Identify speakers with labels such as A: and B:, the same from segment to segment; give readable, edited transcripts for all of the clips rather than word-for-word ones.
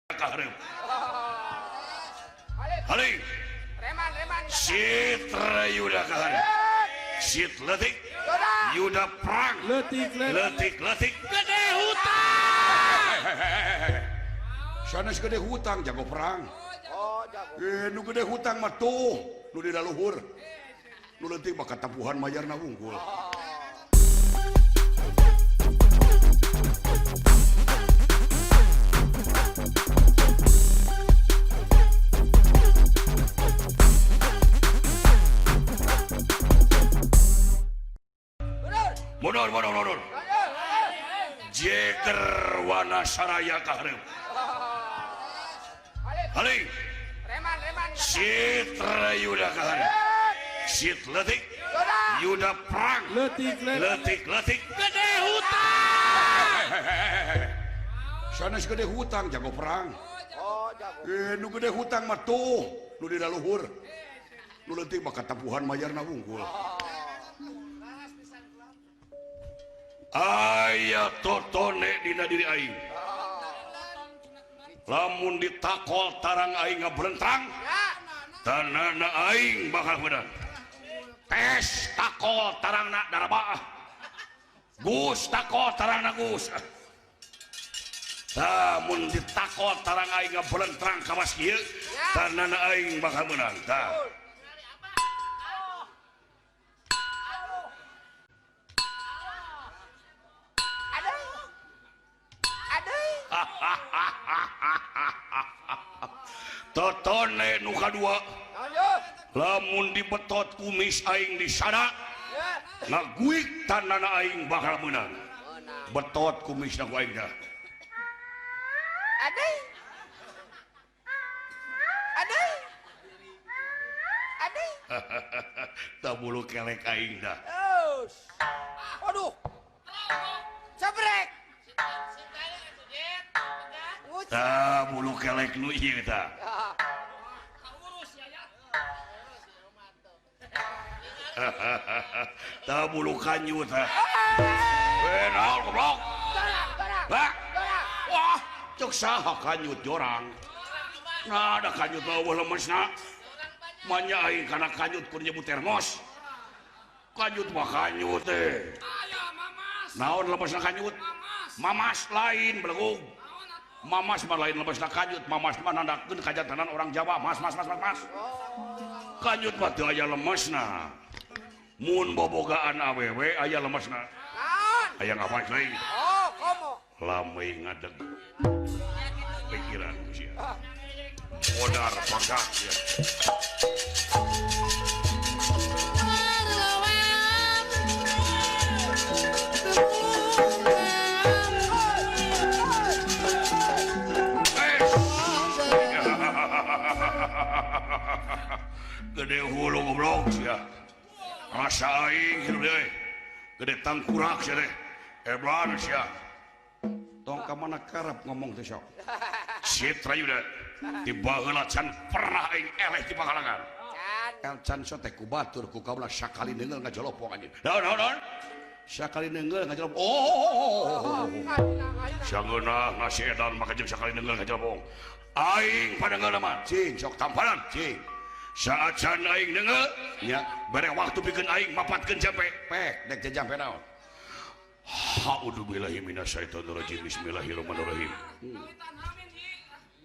A: Kahareup. Haling. Citra Yuda kahareup. Sit leutik. Yuda perang.
B: Leutik
A: leutik leutik
B: gede hutang.
A: Sanes gede hutang jago perang.
C: Oh, jago.
A: Nu gede hutang mah tuh nu di luhur. Nu leutik mah katampuhan mayarna wungkul. Mundur, mundur, mundur. Jeger wana saraya kahareup. Haling. Citra Yuda kahareup. Sit leutik. Yuda perang.
B: Leutik
A: leutik leutik
B: gede hutang.
A: Sanes gede hutang jago perang.
C: Oh, jago.
A: Nu gede hutang mah tuh nu di luhur. Nu leutik mah katampuhan mayarna wungkul. Aya totone dina diri aing. Lamun ditakol tarang aing ngabelentrang, tanana aing bakal meunang. Tes takol tarangna darabaah. Gus takol tarangna gus. Lamun ditakol tarang aing ngabelentrang kawas kieu, tanana aing bakal meunang. Tah. Totone nu kadua lamun dibetot kumis aing di sana ngaguik tanana aing bakal meunang. Betot kumisna ku aing dah.
C: Aduh. Aduh. Aduh.
A: Tah bulu kelek aing dah.
C: Aduh. Cabrek.
A: Tah bulu kelek nu ieu tah. Tah bulu kanyu tah. Naon goblok? Wah, cek saha kanyut jorang. Nah, da kanyut mah eueuh lemesna. Manya aing kana kanyut kur nyebut termos. Kanyut mah kanyut teh. Naon lemesna kanyut? Mamas lain belegug. Mamas mah lain lemesna kanyut, mamas mah nandakeun kajantanan orang Jawa. Mas mas mas mas mas. Kanyut mah teu aya lemesna. Mun bobogaan awewe aya lemesna. Aya ngapain deui?
C: Oh, komo.
A: Lame ngadeg. Pikiran sia. Modar pangkat sia. Gede hulu goblok sia. Rasa aing hidup deui. Gede tangkurak sia teh. Hebat sia. Tong ka mana karep ngomong teh sok. Citra Yuda di baheula can pernah aing eleh di pakalangan. El can sok teh ku batur ku kaula sakali neunggeul ngajolopong anjing. Naon naon naon? Sakali neunggeul ngajolopong. Oh. Sangeunah nasi edan maka jeung sakali neunggeul ngajolopong. Aing padeunggeul mah cing sok tamparan cing. Saat can aing neunggeul nya bere waktu pikeun aing mapatkeun jampe. Pek dek jampe naon? A'udzubillahi minasyaitonirrajim. Bismillahirrahmanirrahim.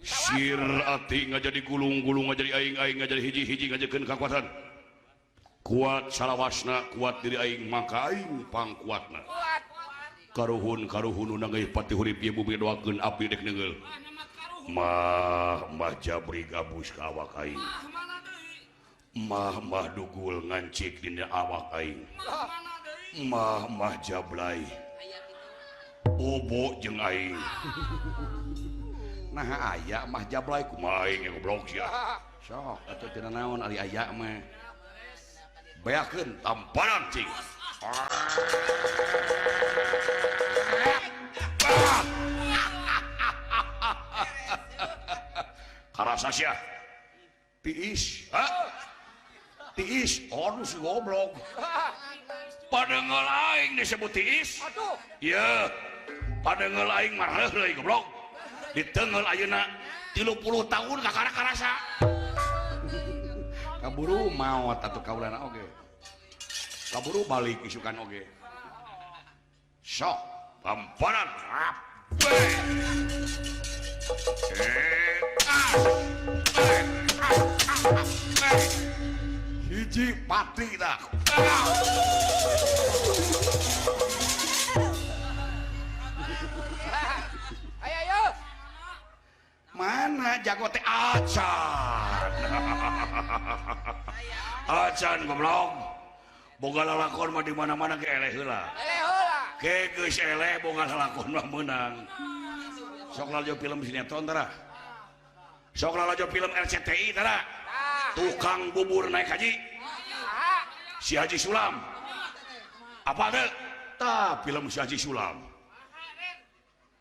A: Sir ati ngajadi gulung-gulung ngajadi aing-aing ngajadi hiji-hiji ngajakeun kakuatan. Kuat salawasna, kuat diri aing maka aing pangkuatna. Karuhun karuhun nu nangeuh pati hurip ieu bumi doakeun abdi dek neunggeul. Mah mah jabri gabus ka awak aing. Mah mah dugul ngancik dina awak aing. Mah mah jablay. Bobo jeung aing. Nah aya mah jablay kumaha aing goblok sia. Sok atuh tina naon ari aya mah. Beakeun tamparan cing. Karasa sia. Tiis, ha? Tiis, aduh si goblok. Padengeul aing disebut tiis. Aduh. Ieu. Padengeul aing mah reureuy goblok. Diteunggeul ayeuna 30 tahun kakara karasa. Kaburu maot atuh kaulana oge. Kaburu balik isukan oge. Sok pamparan hiji pati dah.
C: Ayo ayo.
A: Mana jago teh acan. Acan goblok. Boga lalakon mah di mana-mana ge eleh heula.
C: Eleh heula.
A: Ke geus eleh boga lalakon mah meunang. Sok lalajo film sinetron tara. Sok lalajo film RCTI tara. Tukang bubur naik haji. Si Haji Sulam. Apa teh? Tah film si Haji Sulam.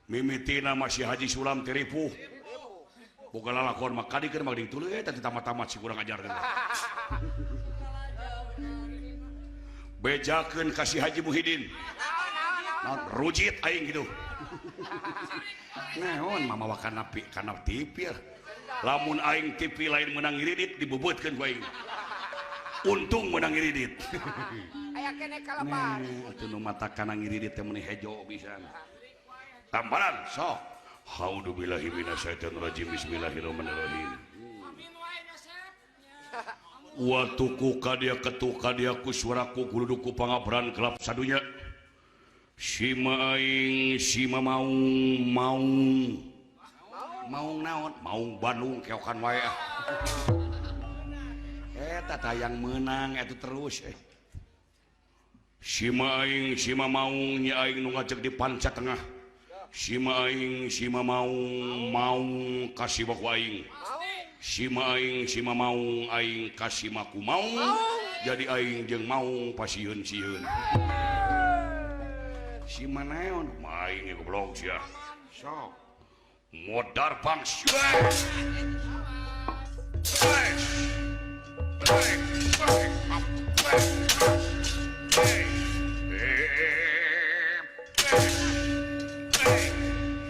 A: Mimitina mah si Haji Sulam teh ripuh. Boga lalakon mah kadikeun mah geuning tuluy eta tamat-tamat si kurang ajar teh. Bejakeun ka si Haji Muhidin. Naon rujit aing kitu. Naon mamawa kana kana TV. Lamun aing TV lain menang ngiridit dibubuetkeun ku aing. Untung menang ngiridit.
C: Aya keneh kalepan.
A: Atuh nu mata kana ngiridit teh meuni hejo pisan. Tamparan sok. A'udzubillahi minasyaitonirrajim. Bismillahirrahmanirrahim. Watuku kadia ketuk kadiaku suaraku guluduku pangabran gelap sadunya. Sima aing sima maung maung. Maung naon? Maung Bandung keokan wae. Eta tayang meunang eta terus eh. Sima aing sima maung nya aing nu ngajeg di panca tengah. Sima aing sima maung maung kasih baku aing. Sima aing sima maung aing kasih maku maung. Jadi aing jeung maung pasieun sieun. Sima naon? Aing goblok sia. Sok. Modar bang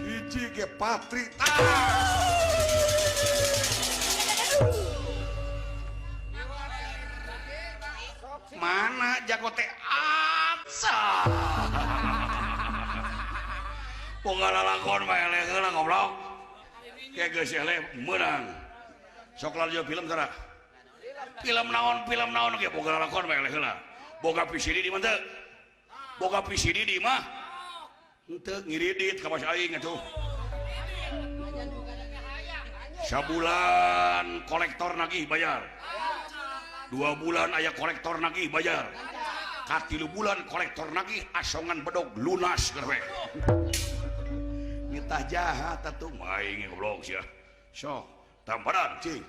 A: hiji ge patri. Mana jago teh aca. Boga lalakon mah eleh heula goblok. Ke geus eleh meunang. Sok lalajo film tara. Film naon ge boga lalakon mah eleh heula. Boga VCD di mah teu. Boga VCD di mah henteu ngiridit ka bos aing atuh. Sabulan kolektor nagih bayar. 2 bulan aya kolektor nagih bayar. 3 bulan kolektor nagih asongan bedog lunas keur we. Nitah jahat atuh aing goblok sia. Sok tamparan cing.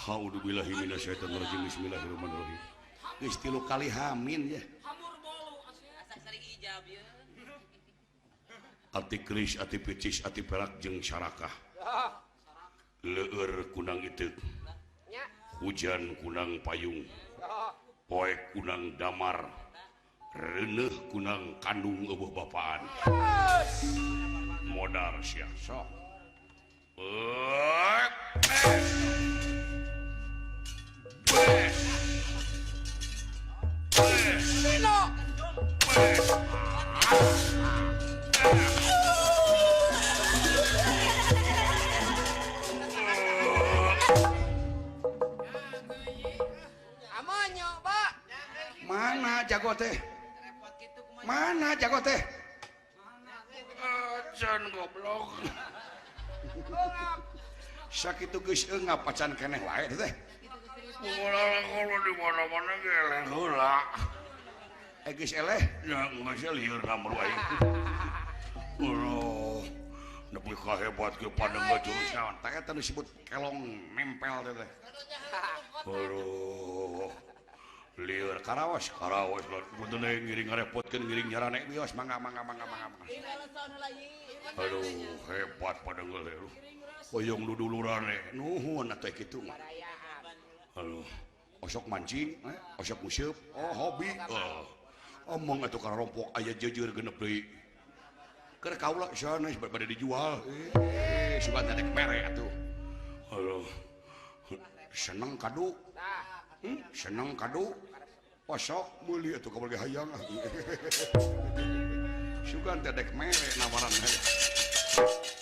A: A'udzubillahi minasyaitonirrajim. Bismillahirrahmanirrahim. Geus 3 kali hamin ya. Ati keris, ati picis, ati perak jeung sarakah. Leueur kunang iteuk. Hujan kunang payung. Poek kunang damar. Reuneuh kunang kandung eueuh bapaan. Modar sia sok. Mana jago teh? Mana jago teh? Acan goblok. Sakitu geus eungap acan keneh wae teh. Kalau di mana-mana ge eleh heula. Eh geus eleh? Ya geus lieur kamar aing. Aduh, nepi ka hebat ge pandeunggeut jurus naon. Tah eta nu disebut kelong nempel teh. Aduh. Lieur karawas, karawas punten ngiring ngarepotkeun ngiring nyarane wios mangga mangga mangga mangga. Aduh, hebat padengeul teh. Hoyong dudulurane. Nuhun atuh kitu mah. Aduh, osok mancing, osok museup, oh hobi. Omong atuh ka rompok aya jeujeur genep deui. Keur kaula sanes bade dijual. Sugan teh mere atuh. Seneng kadu. Seneng kadu. Osok meuli atuh kabel ge hayang ah. Sugan teh dek mere nawaran heuh.